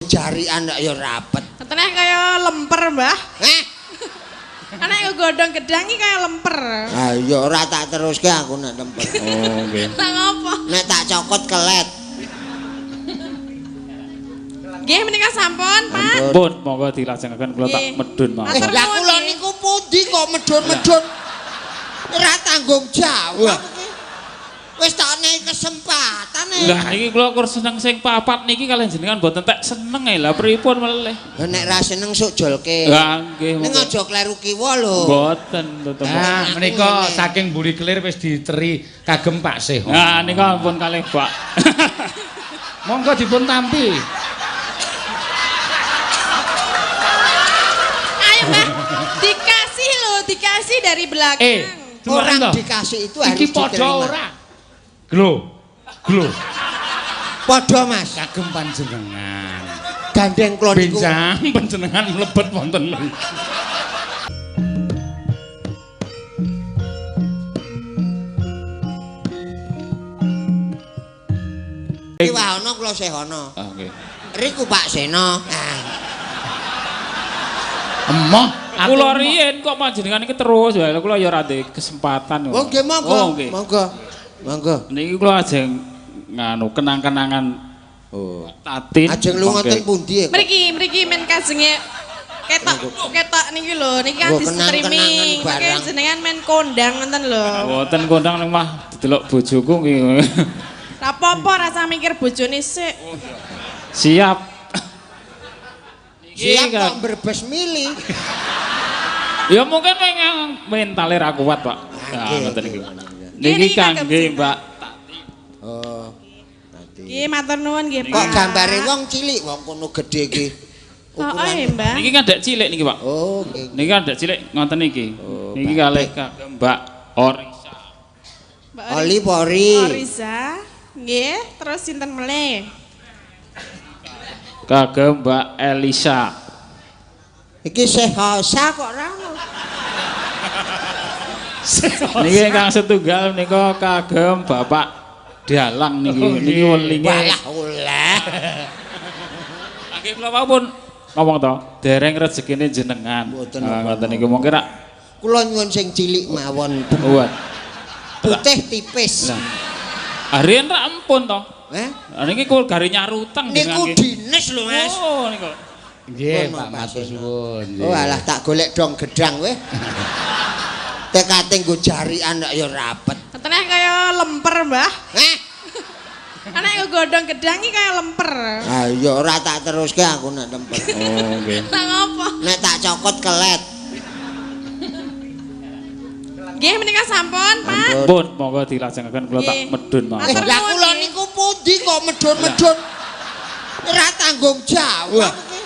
Jarian ya rapet. Teneh kaya lemper, Mbah. Eh? Anek godhong gedang iki kaya lemper. Ah iya ora tak teruske aku nek lemper. Oh nggih. Lah ngopo? Nek tak cokot kelet. Nggih menika sampun, Pak. Pun monggo dilajengaken kula tak medhun mawon. Matur Lah kula niku pundi kok medhun-medhun? Ora tanggung jawab iki. Wis tak nehi kesempatan e. Lah niki kula kur seneng sing papat niki kalian jenengan mboten tek seneng e lah pripun melih. Lah nek ra seneng sok jolke. Lah nggih. Ning aja kleru kiwa lho. Mboten tetep. Nah, menika saking mburi kelir wis diteri kagem Pak Seho. Nah nika ampun kalih Pak. Monggo dipun tampi. Ayo, Mbah. Dikasih lho, dikasih dari belakang. Orang dikasih itu harus iki padha diterima. Ora? Glo. Glo. Padha, Mas. Kagem panjenengan. Gandeng kula niku. Benjang panjenengan mlebet wonten mriki. Iki wae ana kula sih ana. Ah nggih. Riku Pak Seno. Ah. Emoh, kula riyen kok panjenengan iki terus wae kula ya ora ndek kesempatan. Oh nggih monggo. Oh, nggih. Monggo. Monggo. Niki kula ajeng nganu kenang-kenangan. Oh. Tatin. Ajeng lunga teng pundi e? Mriki, mriki men kajenge ketok niki lho, niki kan Oh, di streaming. kenang-kenangan Mungkin jenengan men kondang ngoten lho. Mboten kondang ning mah didelok bojoku nggih. Ra apa-apa rasa mikir bojone sik. Siap. Siap kok brebes mili. Ya mungkin mentale ra kuat, Pak. Nah, ngoten niku. Niki kangge Mbak Tati. Oh. Tati. Nggih matur nuwun nggih, Pak. Kok gambare wong cilik wong kono gedhe iki. Heeh, Mbak. Niki kan dek cilik niki, Pak. Oh, nggih. Niki kan dek cilik ngoten niki. Niki kalih kagem Mbak Orisa. Oli Pori. Orisa. Nggih, terus sinten melih? Kagem Mbak Elisa. Iki sehosa kok ora ono. Niki ingkang setunggal menika kagem Bapak Dalang niki. Niki welinge. Walah oleh. Nggih kula wau pun ngomong to, dereng rezekine jenengan. Mboten ngoten niku mongke rak kula nyuwun sing cilik mawon. Putih tipis. Lah. Riyen rak empun to. Eh? Niki kul gare nyarutang niku dines lho, Mas. Oh niku. Nggih, Pak matur suwun. Oh alah tak golek dong gedang weh. Tekate nggo jarian ya rapet. Teneh kaya lemper, Mbah. Eh? Anek godhong gedang iki kaya lemper. Ah iya ora tak teruske aku nek lemper. Oh nggih. Lah ngopo? Nek tak cokot kelet. Nggih menika sampun, Pak. Pun monggo dilajengaken kula tak medhun mawon. Lah kula niku pundi kok medhun-medhun? Ora tanggung jawab iki.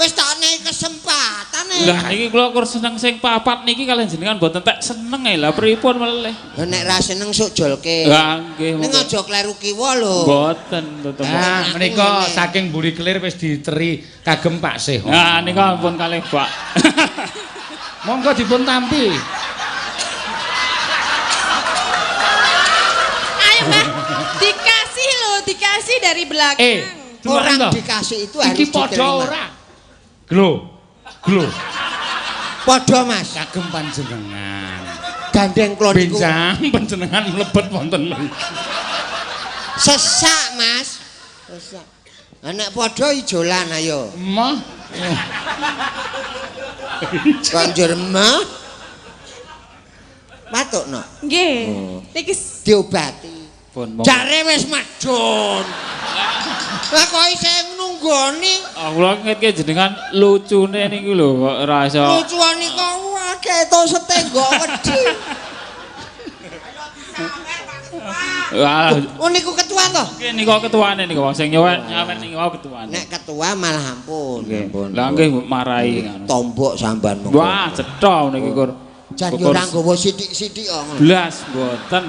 Wis tak nehi kesempatan e. Lah niki kula kur seneng sing papat niki kalian jenengan mboten tek seneng e lah pripun melih. Lah nek ra seneng sok jolke. Lah nggih. Ning aja kleru kiwa lho. Mboten tetep. Nah, menika saking mburi kelir wis diteri kagem Pak Seho. Nah nika ampun kalih Pak. Monggo dipun tampi. Ayo, Mbah. Dikasih lho, dikasih dari belakang. Orang dikasih itu harus iki padha diterima. Ora? Glo. Glo. Padha, Mas. Kagem panjenengan. Gandeng kula niku. Benjang panjenengan mlebet wonten mriki. Sesak, Mas. Sesak. Lah nek padha ijolan ayo. Emoh. Banjur mah. Matukno. Nggih. Niki diobati. Pun monggo. Jare wis medhun. Lah kok isih nunggoni? Ah kula ngetke jenengan lucune niku lho kok ora iso. Lucuane kok akeh to setenggok wedi. Wah. Oh niku ketua to? Nggih niku ketuane niku wong sing nyawer niku wau ketuane. Nek ketua malah ampun. Ampun. Lah nggih marai ngono. Tombok samban monggo. Wah, cetha niki kur. Jan yo ora nggawa sithik-sithik kok ngono. Blas mboten.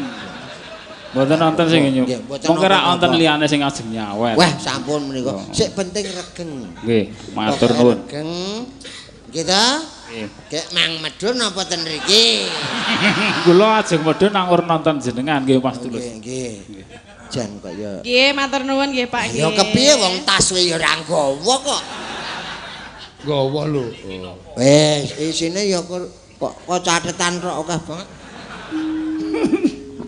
Mboten nonton sing nyuk. Mongko ra wonten liyane sing ajeng nyawer. Wah, sampun menika. Sik penting regeng. Nggih, matur nuwun. Regeng. Nggih ta? Nggih. Gek mang medhun napa ten mriki? Kula ajeng medhun nang nonton jenengan nggih Mas Tulus. Nggih, nggih. Jan kok ya. Nggih, matur nuwun nggih Pak nggih. Ya kepiye wong tas we ya ora nggawa kok. Nggawa lho. Wis, isine ya kok kok catetan rok akeh banget.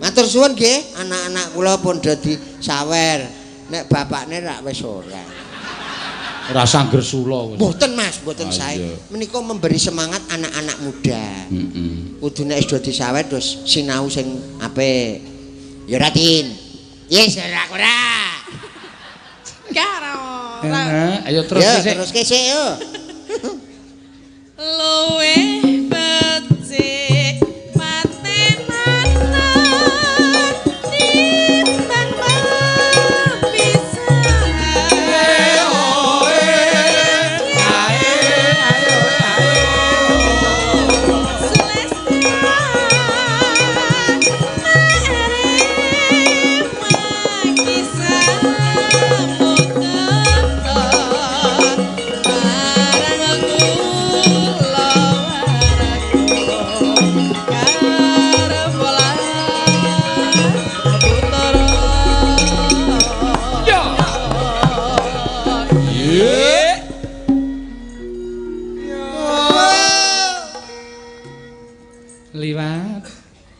Matur suwun nggih, anak-anak kula pun dadi sawer. Nek bapakne rak wis ora. Ora sanggersula wis. Mboten Mas, mboten sae. Menika memberi semangat anak-anak muda. Heeh. Kudu nek wis dadi sawer terus sinau sing apik. Ya ora Tin. Yes, ora ora. Gak ora. Ayo terus sik. Terus sik yo. Luwih becik patenana timbang pisan.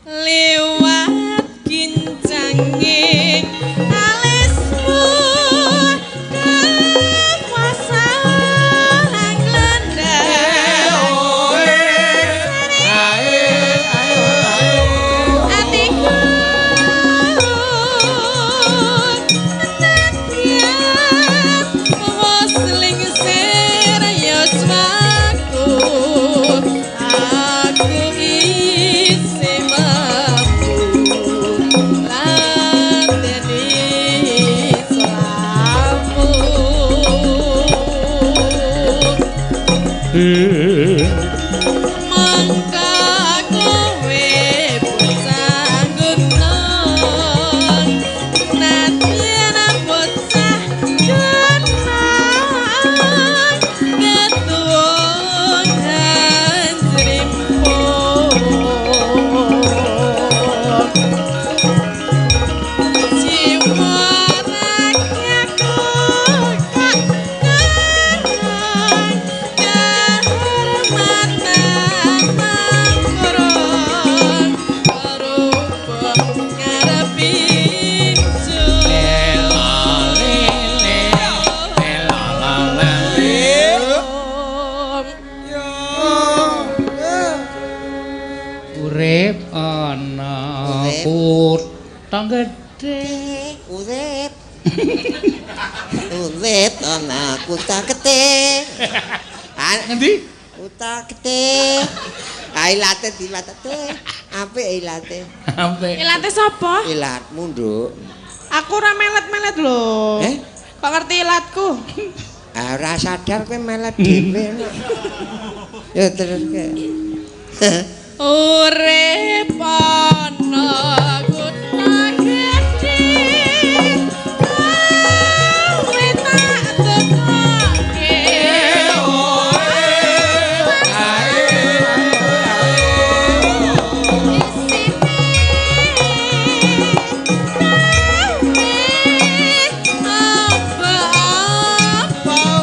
Liwat gincange alismu kekuasaan glendang atiku nadyan wis lingsir yuswaku aku isih mampu lateni selamu. Mangka kowe bocah gunung nadyan bocah gunung ketuwun jrimpung jiwa rakyatku kak kurang kehormatan mangkurung kerupuk ngarepin Urip ana kutha gedhe. Urip. Urip ana kutha gedhe. Ngendi? Kutha gedhe. Ah ilate dilatete. Apik ilate. Apik. Ilate sapa? Ilatmu, Nduk. Aku ora melet-melet lho. Eh? Kok ngerti ilatku? Ah ora sadar kowe melet dhewe. Ya terus ke. Urip ana kutha gedhe. Kowe tak tekoke. Apa-apa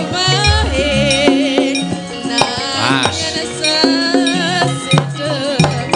wae Mas. nang sesidhepan.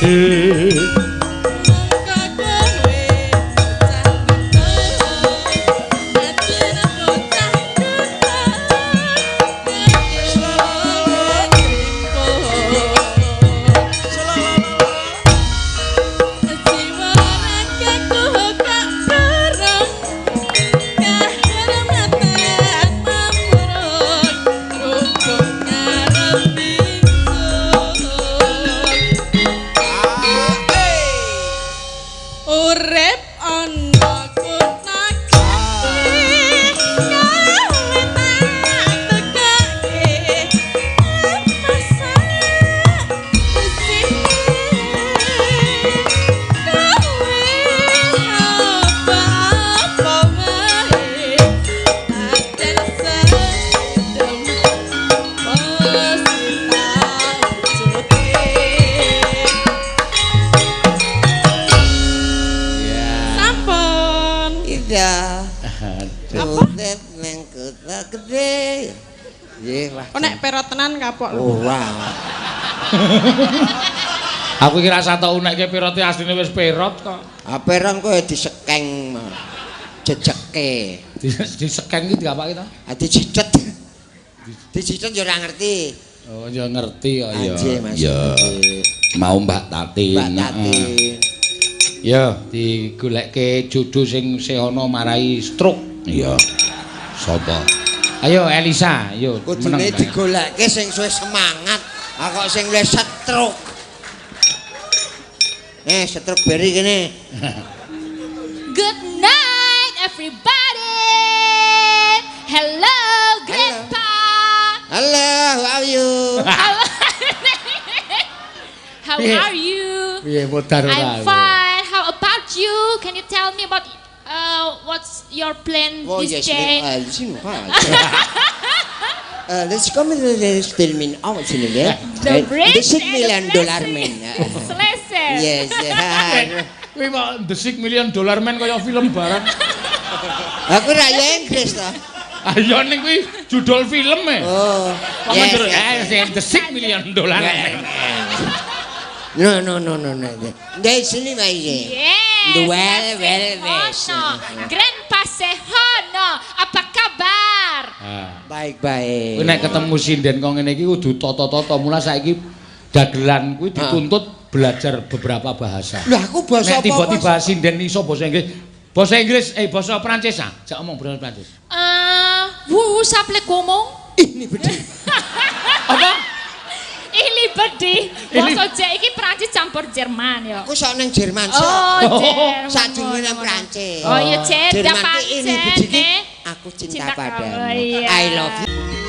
gedhe. Mongko kowe bocah kutha, najan bocah kutha, gedhe krimpo. Jiwa ragaku kak dorong, kahormatan mamurung, rukun ngarep ingsun. Urip ana kutha gedhe, kowe tak tekake, masak isine. Kowe apa-apa wae, pancen sendem mesti tak wujude. Sampun. Iya. Urip nang kutha gedhe. Nggih, wah. Oh, nek perot tenan kapok lho. Ora. Aku iki rasa tau unekke perote, asline wis perot kok. Ah, peron kowe disekeng jejeke. Disekeng iki diapake to? Ah, dijidet. Dijidet ya ora ngerti. Oh, ya ngerti kok ya. Anjir, Mas. Ya. Mau Mbak Tatin. Mbak Tatin. Ya, digolekke jodoh sing sehono marai stroke. Iya. Sapa? Ayo Elisa, ayo. Kudune digolekke sing suwe semangat. Ah, kok sing luwih stroke. Eh, stroke beri kene. Good night, everybody. Hello, Grandpa. Halo, how are you? How Piye? are you? Piye modar ora? I'm fine. How about you? Can you tell me about what's your plan Oh, this yes, day? Sino ka? Let's come to the statement out in there. The bridge The six and million the dollar blessing. man. Selesai. Yes. Kuwi kok The Six Million Dollar Man kaya film barang. Aku ra ya Inggris to. Ayo ning kuwi judul film e. Oh. Kok Yes, menjero yes. The Six Million Dollar Man. No, no, no, no, no. Dari sini Mas. Yes. The well, well, Sehono. well. Grandpa Sehono. Apa kabar? Ah. Baik, baik. Kuwi nek ketemu sinden kok ngene iki kudu tata-tata. Mula saiki dagelan kuwi dituntut belajar beberapa bahasa. Lah aku basa Nek apa? tiba-tiba sinden iso basa Inggris, basa Inggris eh basa Prancis ah. Jak omong basa Prancis. Vous appelez comment? Ini bedhe. Apa? Ini bedi. Basa Jek iki Prancis campur Jerman ya. Aku sok nang Jerman sok. Oh, Jerman. Sadurunge nang Prancis. Oh iya, Cek, Jerman ki ini pancen, biji ki eh. aku cinta Cinta kamu, padamu. iya. I love you.